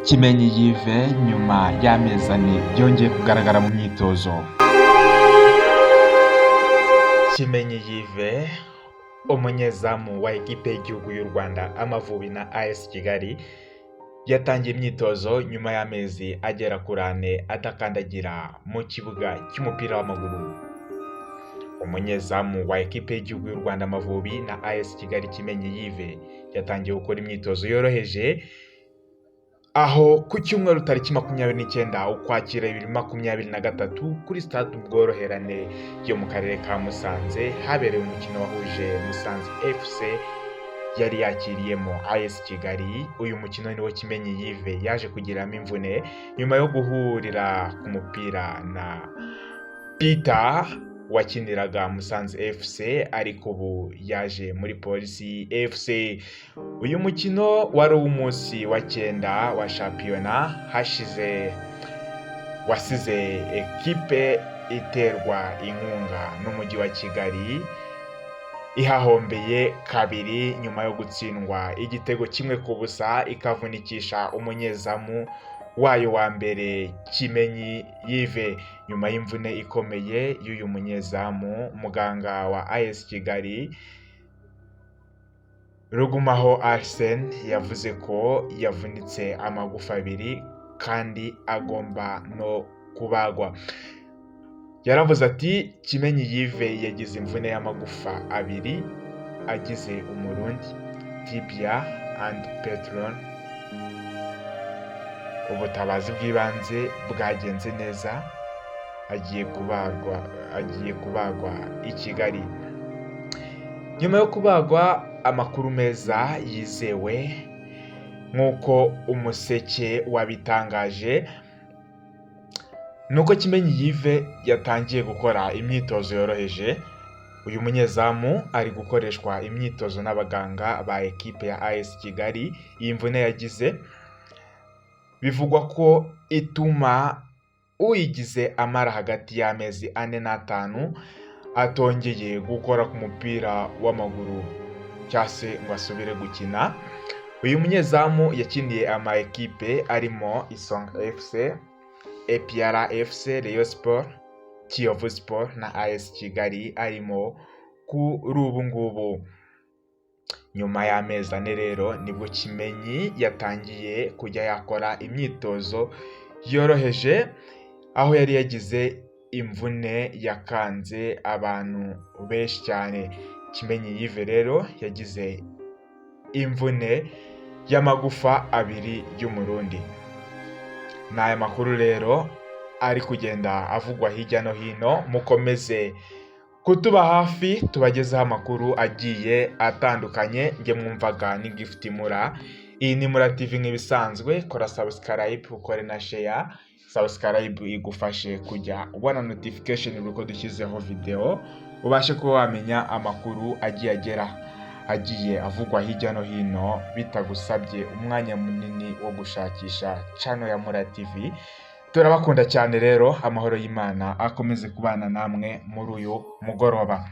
Kimenyi Yves nyuma y'amezi 4 yongeye kugaragara mu myitozo. Kimenyi Yves, umunyezamu wa ekipe y'igihugu y'u Rwanda Amavubi na AS Kigali, yatangiye imyitozo nyuma y'amezi agera kuri 4 adakandagira mu kibuga cy'umupira w'amaguru. Umunyezamu wa ekipe y'igihugu y'u Rwanda Amavubi na AS Kigali, Kimenyi Yves, yatangiye gukora imyitozo yoroheje aho ku cyumweru tariki 29 Ukwakira 2023, kuri Stade Ubworoherane yo mu karere ka Musanze habereye umukino wahuje Musanze FC yari yakiriyemo AS Kigali. Uyu mukino niwo Kimenyi Yves yaje kugiramo imvune nyuma yo guhurira ku mupira na Peter wakiniraga Musanze FC, ariko ubu yaje muri Polisi FC. Uyu mukino wari uw'umunsi wa 9 wa shampiyona hashize, wasize ekipe iterwa inkunga n'umujyi wa Kigali ihahombeye kabiri nyuma yo gutsindwa igitego 1-0, ikavunikisha umunyezamu wayo wa mbere Kimenyi Yves. Nyuma y'imvune ikomeye y'uyu munyezamu, muganga wa AS Kigali Rugumaho Arsene yavuze ko yavunitse amagufa abiri kandi agomba no kubagwa. Yaravuze ati: "Kimenyi Yves yagize imvune y'amagufa abiri agize umurundi, tibia and patella. Ubutabazi bw'ibanze bwagenze neza, agiye kubagwa, agiye kubagwa i Kigali." Nyuma yo kubagwa, amakuru meza yizewe nk'uko Umuseke wabitangaje nuko Kimenyi Yves yatangiye gukora imyitozo yoroheje. Uyu munyezamu ari gukoreshwa imyitozo n'abaganga ba ekipe ya AS Kigali. Iyi mvune yagize bivugwa ko ituma uyigize amara hagati y'amezi 4 n'5 atongeye gukora ku mupira w'amaguru cyangwa se ngo asubire gukina. Uyu munyezamu yakiniye ama ekipe arimo Isonga FC, APR FC, Rayon Sport, Kiyovu Sport na AS Kigali arimo kuri ubu ngubu. Nyuma y'amezi 4 rero nibwo Kimenyi yatangiye kujya yakora imyitozo yoroheje, aho yari yagize imvune yakanze abantu benshi cyane. Kimenyi Yves rero yagize imvune y'amagufa abiri y'umurundi. Ni aya makuru rero ari kugenda avugwa hirya no hino. Mukomeze kutuba hafi tubagezeho amakuru agiye atandukanye. Njye mwumvaga ni Gift Mura, iyi ni Mura TV. Nk'ibisanzwe, kora subscribe, ukore na share. Subscribe igufashe kujya ubona notification buri uko dushyizeho video, ubashe kuba wamenya amakuru agiye agera agiye avugwa hirya no hino bitagusabye umwanya munini wo gushakisha channel ya Mura TV. Turabakunda cyane rero, amahoro y'Imana akomeze kubana namwe muri uyu mugoroba.